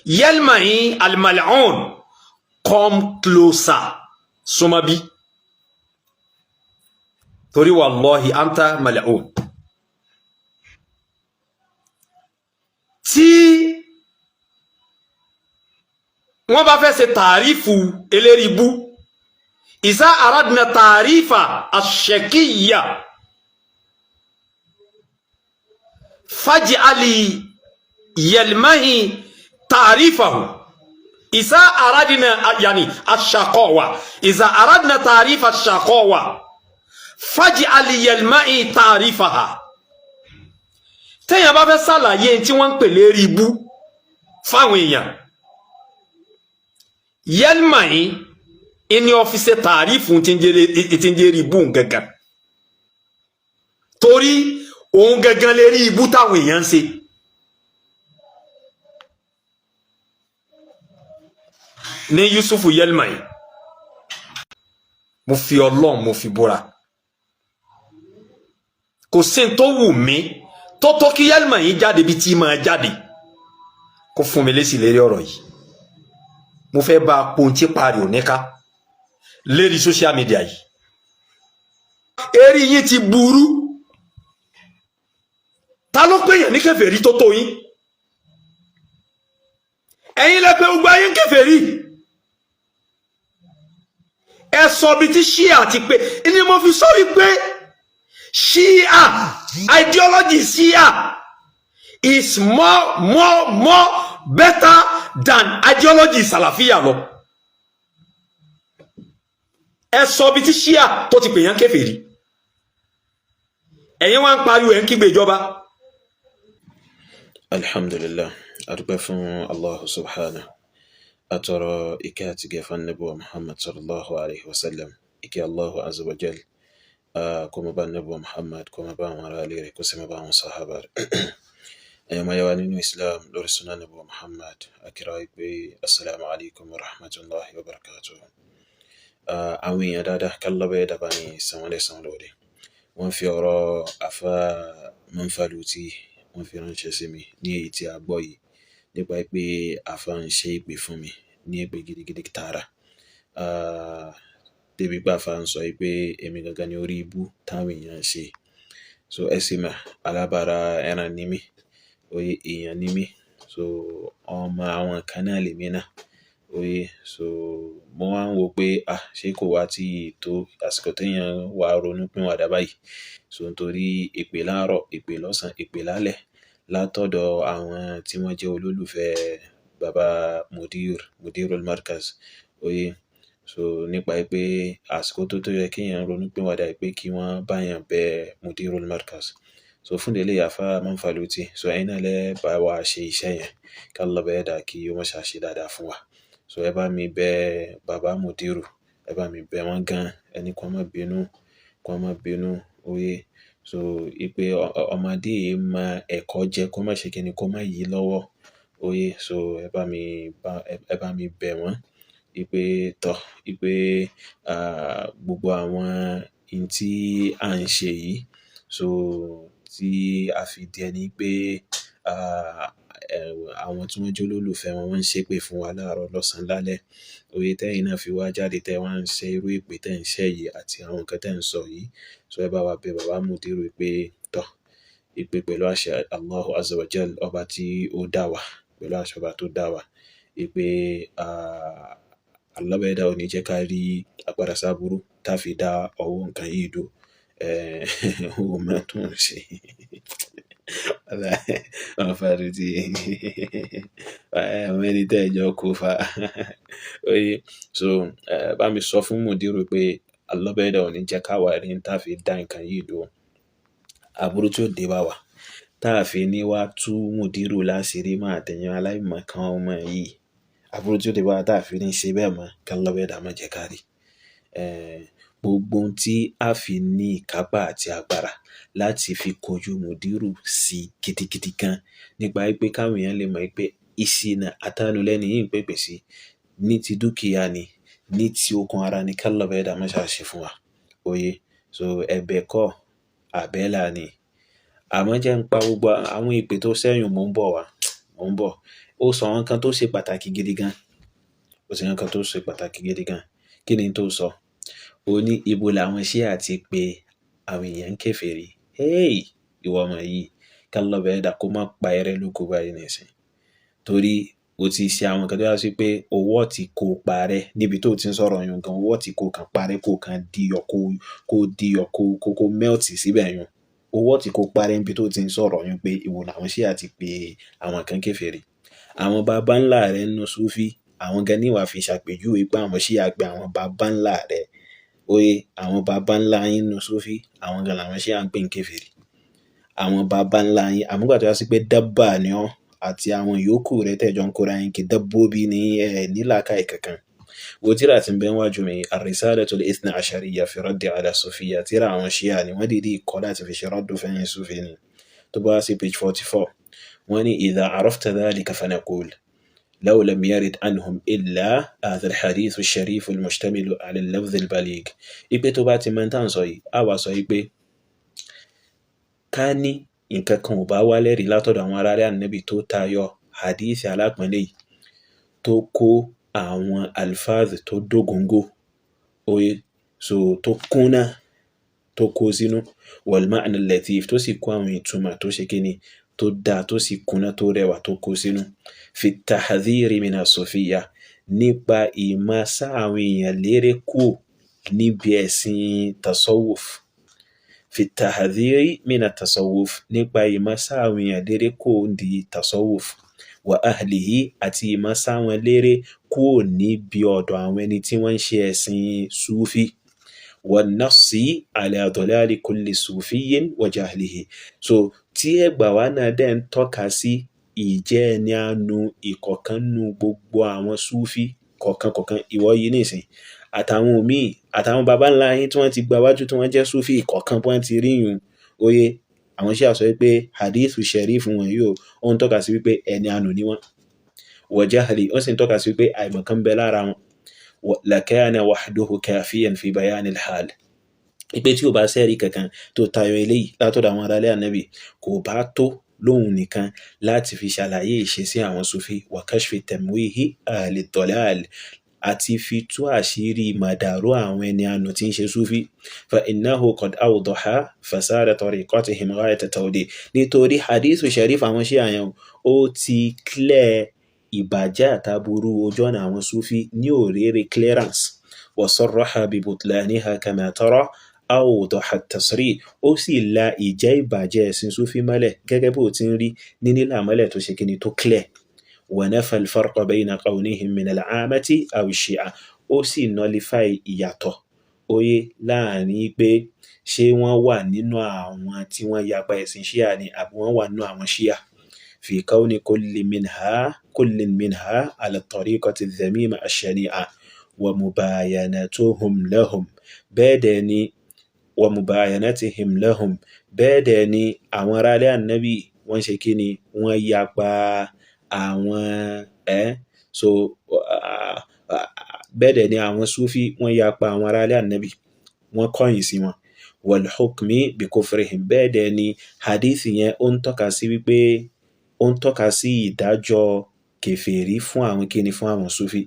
Yelmahi al-mal'un, come closer, súnmọ́ bí, torí wallahi anta mal'un. Tí wọ́n bá fẹ́ ṣe tàrífù eléríbú, ìsá aradna tàrífà àṣẹkíyà faj'ali yelmahi tàrífàhù. Ìsá aradna yani aṣàkọwà, ìsá aradna tàrífà aṣàkọwà faj'ali yelmahi tàrífàhà. Téèyàn bá fẹ́ ṣàlàyé tí wọ́n ń pè lérí ibú fáwọn èèyàn, yelmahi ní ọ́fíìsì tàrífù tí ń jẹ́ rí ibú gangan, torí òun gangan lè rí ibú táwọn èèyàn ń ṣe. Ní Yusufu Yelmahi, mo fi Ọlọ́run mo fi búra, kò sí tó wù mí tó tó kí Yelmahi jáde bí tí máa jáde kó fún mi lésì lérí ọ̀rọ̀ yìí. Mo fẹ́ bá a pontí parí òníká lérí social media yìí. Eré yín ti burú. Ta ló pè yàn ní kèfèrí tó tó yín? Ẹ̀yin lẹ pé gbogbo ayé ń kèfèrí. Ẹ sọ bí tí ṣíà ti pé ni mo fi sọ wípé ṣíà, ideology ṣíà is more more more better than ideology sàlàfíà lọ. Ẹ sọ bí tí ṣíà tó ti pè yàn kèfèrí. Ẹ̀yin wá ń pariwo, ẹ̀ ń kígbe ìjọba. Alhamdulillah, adúpẹ́ fún Allah subhanahu, atọrọ ìkẹ́ àti gẹ̀ fún Ànábì wa Muhammad sallallahu alaihi wasallam. Ìkẹ́ Allahu azza wa jal kó máa bá Ànábì wa Muhammad, kó máa bá àwọn ará ilé rẹ̀, kó sì máa bá àwọn sàhábà rẹ̀. Ẹ̀yọ́ máa yá wa nínú Islam lórí sunnah Ànábì wa Muhammad, akíra wípé assalamu alaikum wa rahmatullahi wa barakatuh. Àwọn èèyàn dáadáa kálọ́bẹ̀ dábàá ní sanwó-lẹ́sàn lórí wọ́n fi ọ̀rọ̀ àfa Manfaluti wọ́n fi ránṣẹ́ sí mi ní èyí tí a gbọ́ yìí, nípa pé àfa ń ṣe ìpè fún mi ní èpè gidigidi tààrà, débi pé àfa ń sọ pé èmi gangan ni orí ibú táwọn èèyàn ń ṣe. So ẹ sì mà, alábàárà ẹran ni mí, oye èèyàn ni mí, so ọmọ àwọn kan náà lèmi náà, oye. So mo wá ń wo pé ah, ṣé kò wá tí tó àsìkò téèyàn wá ronú pìwàdà báyìí? So nítorí èpè láàárọ̀, èpè lọ́sàn-án, èpè lálẹ́ látọ̀dọ̀ àwọn tí wọ́n jẹ́ olólùfẹ́ baba mudir, mudirul markaz, oye. So nípa pé àsìkò tó tó yẹ kéèyàn ronú pìwàdà, pé kí wọ́n báyàn bẹ mudirul markaz. So fún délé àfa Manfaluti, so ẹ̀yin náà lẹ bá wa ṣe iṣẹ́ yẹn, k'Allah bẹ́ẹ̀ dà kí ó má ṣe dáadáa fún wa. So ẹ bá mi bẹ baba mudiru, ẹ bá mi bẹ wọ́n gan, ẹni kó má bínú, kó má bínú, oye. So ipe ọmọdé yìí mọ ẹ̀kọ́ jẹ, kó má ṣe kíni, kó má yí lọ́wọ́, oye. So ẹ bá mi bá, ẹ bá mi bẹ̀ wọ́n ipe tọ̀, ipe gbogbo àwọn in tí à ń ṣe yìí, so tí a fi di ẹni pé àwọn tí wọ́n jẹ́ olólùfẹ́ wọn, wọ́n ń ṣépè fún wa láàárọ̀, lọ́sàn-án, lálẹ́, oye. Tẹ́yìn náà fi wá jáde tẹ́ wá ń ṣe irú ìpè tẹ́ ń ṣẹ́ yìí àti àwọn nǹkan tẹ́ ń sọ yìí. So ẹ bá wa bẹ bàbá mudiru pé tọ̀, ìpè pẹ̀lú àṣẹ Allahu azza wa jal, ọba tí ó dá wa, pẹ̀lú àṣẹ ọba tó dá wa, ìpè Allah bẹ́ẹ̀ dá ò ní jẹ́ ká rí àpadà sáburú tá fi dá ọwọ́ nǹkan yìí dúró. Ó mọ tó ń ṣe. Manfaluti, àwọn ẹni tẹ́ ẹ jọ kó fa. Oye, so bá mi sọ fún mudiru pé Allah bẹ́ẹ̀ dá ò ní jẹ́ ká wá rí tá fi dá nǹkan yìí dúró. Aburú tí ó dé bá wa, tá fi ní wá tú mudiru láṣìírí mọ́ àtẹ̀yìn aláìmọ̀kan ọmọ yìí. Aburú tí ó dé bá wa tá fi ní ṣe bẹ́ẹ̀ mọ́, k'Allah bẹ́ẹ̀ dá má jẹ́ ká rí. Gbogbo ohun tí a fi ní ìkápá àti agbára láti fi kojú mudiru sí gidigidi gan, nípa wípé káwọn èèyàn lè mọ̀ pé ìṣìnà àtànú lẹ́ni yìí ń pèpè sí, ní ti dúkìá ni, ní ti okun ara ni, k'Allah bẹ́ẹ̀ dá má ṣe ṣe fún wa. Oye, so ẹ̀bẹ̀ kọ́, àbẹ́là ni. Àmọ́ jẹ́ ń pa gbogbo àwọn ìpè tó sẹ́yìn, mò ń bọ̀ wá, mò ń bọ̀. Ó sọ àwọn nǹkan tó ṣe pàtàkì gidi gan. Ó sọ àwọn nǹkan tó ṣe pàtàkì gidi gan. Kí ni tó sọ? Ó ní ibo làwọn Ṣíà ti pé àwọn èèyàn ń kèfèrí. Hey! Ìwọ ọmọ yìí, k'Allah ọba ẹlẹ́dàá kó má pa ẹ́ rẹ́ lóko báyìí nísìnyí. Torí o ti ṣe àwọn nǹkan tó já sí pé owó ti kó parẹ́ níbi tó ti ń sọ̀rọ̀ yun gan, owó ti kó kan parẹ́, kó kan diyọ̀, kó diyọ̀, kó melt síbẹ̀ yun. Owó ti kó parẹ́ níbi tó ti ń sọ̀rọ̀ yun pé ìwọ làwọn Ṣíà ti pé àwọn kan kèfèrí. Àwọn baba ńlá rẹ̀ nínú Súfí, àwọn gan ní wàá fi ṣàpèjúwe pé àwọn Ṣíà pé àwọn baba ńlá rẹ̀. Oye, àwọn baba ńlá yín nínú Súfí, àwọn gan làwọn Ṣíà ń pè ní kèfèrí. Àwọn baba ńlá yín, àmọ́ ìgbà tó já sí pé dábà ni ọ́ àti àwọn yòókù rẹ̀ tẹ́jọ ń kóra yín kí dábòbí ní ẹ̀ ní làákàyè kankan. Wo tírà tí ń bẹ níwájú mi, Ar-Risalatul Ithna Ashariyya fi Raddi ala Sufiyya, tírà àwọn Ṣíà ni wọ́n dìídì kọ láti fi ṣe raddu fẹ́yìn Súfí ni. Tó bá wá sí page 44, wọ́n ní idha arafta dhalika fanaqul law lam yarid anhum illa hadha al-hadith al-sharif al-mushtamilu ala al-lafz al-baligh. Ipe tó bá ti mọ̀ tá à ń sọ yìí, á wá sọ yìí pé ká ní nǹkan kan ò bá wá lẹ́rìí látọ̀dọ̀ àwọn aráalé Ànábì tó tayọ hadith alápọ̀nlé yìí tó kó àwọn alfáàz tó dógóńgó, oye, so tó kúnná, tó kó sínú wal ma'na al-latif, tó sì kó àwọn ìtumọ̀ tó ṣe kíni, tó dáa, tó sì kúnná, tó rẹwà, tó kó sínú fi tahdhiri mina sufiyya, nípa ìmọ̀ sá àwọn èèyàn léré kúò níbi ẹ̀sìn tasawuf, fi tahdhiri mina tasawuf, nípa ìmọ̀ sá àwọn èèyàn léré kúò di tasawuf wa ahlihi, àti ìmọ̀ sá wọn léré kúò níbi ọ̀dọ̀ àwọn ẹni tí wọ́n ń ṣe ẹ̀sìn súfí, wa nassi ala dalali kulli sufiyyin wa jahlihi. So tí ẹgbà wa náà dẹ̀ ń tọ́ka sí ìjẹ́ ẹni àánú ìkọ̀kan nú gbogbo àwọn súfí kọ̀ọ̀kan kọ̀ọ̀kan, ìwọ yìí nísìn àtàwọn míì àtàwọn baba ńlá yín tí wọ́n ti gba wájú tí wọ́n jẹ́ súfí ìkọ̀ọ̀kan bí wọ́n ti rí yun. Oye, àwọn Ṣíà sọ wípé hadithu sharif wọn yìí ó ń tọ́ka sí wípé ẹni àánú ni wọ́n, wa jahli, ó sì ń tọ́ka sí wípé àìmọ̀kan ń bẹ lára wọn. Lakana wahduhu kafiyan fi bayanil hal, ipe tí ò bá sẹ́rí kankan tó tayọ eléyìí látọ̀dọ̀ àwọn aráalé Ànábì, kò bá tó lóhun nìkan láti fi ṣàlàyé ìṣesí àwọn Súfí, wa kashfi tamwihi ahli dalal, àti fi tú àṣírí màdàrú àwọn ẹni àánú tí ń ṣe Súfí. Fa innahu qad awdaha fasada tariqatihim ghayata tawdih, nítorí hadithu sharif àwọn Ṣíà yẹn ó ti clear ìbàjẹ́ àtàbúrú ojú ọ̀nà àwọn Súfí ní òréré clearance, wa sarraha bi butlaniha kama tara awdaha at-tasrih, ó sì la ìjẹ́ ìbàjẹ́ ẹ̀sìn Súfí mọ́lẹ̀ gẹ́gẹ́ bó ti ń rí ní nílà mọ́lẹ̀ tó ṣe kíni tó clear, wa nafa al-farqa bayna kawnihim min al-'amati aw ash-shi'a, ó sì nullify ìyàtọ̀ óyé láàrin pé ṣé wọ́n wà nínú àwọn tí wọ́n yapa ẹ̀sìn Ṣíà ni àbí wọ́n wà nínú àwọn Ṣíà, fi kawni kullin minha ala at-tariqati adh-dhamima ash-shani'a wa mubayanatuhum lahum, bẹ́ẹ̀ dẹ̀ ni wa mubayanatihim lahum, bẹ́ẹ̀ dẹ̀ ni àwọn aráalé Ànábì wọ́n ṣe kí ni, wọ́n yapa àwọn so bẹ́ẹ̀ dẹ̀ ni àwọn Súfí wọ́n yapa àwọn aráalé Ànábì, wọ́n kọ̀yìn sí wọn, wal hukmi bi kufrihim, bẹ́ẹ̀ dẹ̀ ni hadith yẹn ó ń tọ́ka sí wípé ó ń tọ́ka sí ìdájọ́ kèfèrí fún àwọn kíni, fún àwọn Súfí,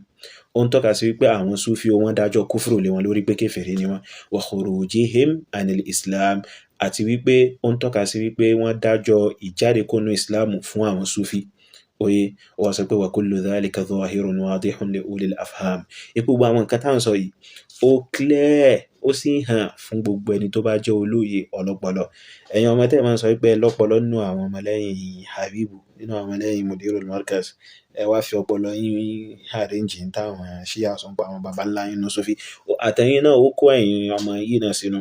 ó ń tọ́ka sí wípé àwọn Súfí wọ́n dájọ́ kúfùrù lé wọn lórí pé kèfèrí ni wọ́n, wa khurujihim anil Islam, àti wípé ó ń tọ́ka sí wípé wọ́n dájọ́ ìjáde kónú Islam fún àwọn Súfí. Oye, ó wá sọ pé wa kullu dhalika dhahirun wadihun li ulil afham, ipò gbogbo àwọn nǹkan tá à ń sọ yìí ó clear, ó sì hàn fún gbogbo ẹni tó bá jẹ́ olóye ọlọ́pọlọ. Ẹ̀yin ọmọ tẹ́ ẹ máa ń sọ wípé ẹ lọ́pọlọ nínú àwọn ọmọlẹ́yìn Habibu, nínú àwọn ọmọlẹ́yìn Mudirul Markaz, ẹ wá fi ọpọlọ yín arrange ní táwọn Ṣíà sọ pa àwọn baba ńlá yín nínú Súfí. Àtẹ̀yìn náà ó kó ẹ̀yin ọmọ yìí náà sínú,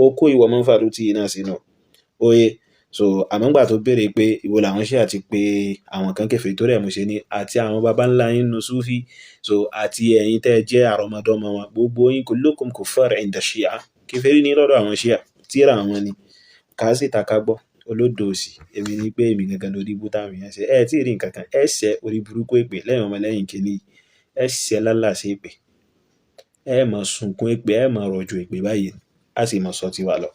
ó kó ìwọ Manfaluti yìí náà sínú. Oye, so àmọ́ ńgbà tó béèrè pé ìwo làwọn Ṣíà ti pé àwọn kan kèfèrí, torí ẹ̀ mo ṣe ní àti àwọn baba ńlá yín nínú Súfí, so àti ẹ̀yin tẹ́ ẹ jẹ́ àrọmọdọ́mọ wọn, gbogbo yín kullukum kuffar inda Ṣíà, kèfèrí ní lọ́dọ̀ àwọn Ṣíà, tíra àwọn ni kà á síta ká gbọ́. Olódo òsì, èmi ní pé èmi gangan lórí ibú táwọn èèyàn ṣe. Ẹ tí ì rí nǹkan kan, ẹ ṣẹ́ orí burúkú èpè lẹ́yìn ọmọlẹ́yìn kìíní, ẹ ṣẹ́ lálàsí èpè, ẹ máa sunkún èpè, ẹ máa rọ̀jò èpè báyìí, á sì máa sọ tiwa lọ.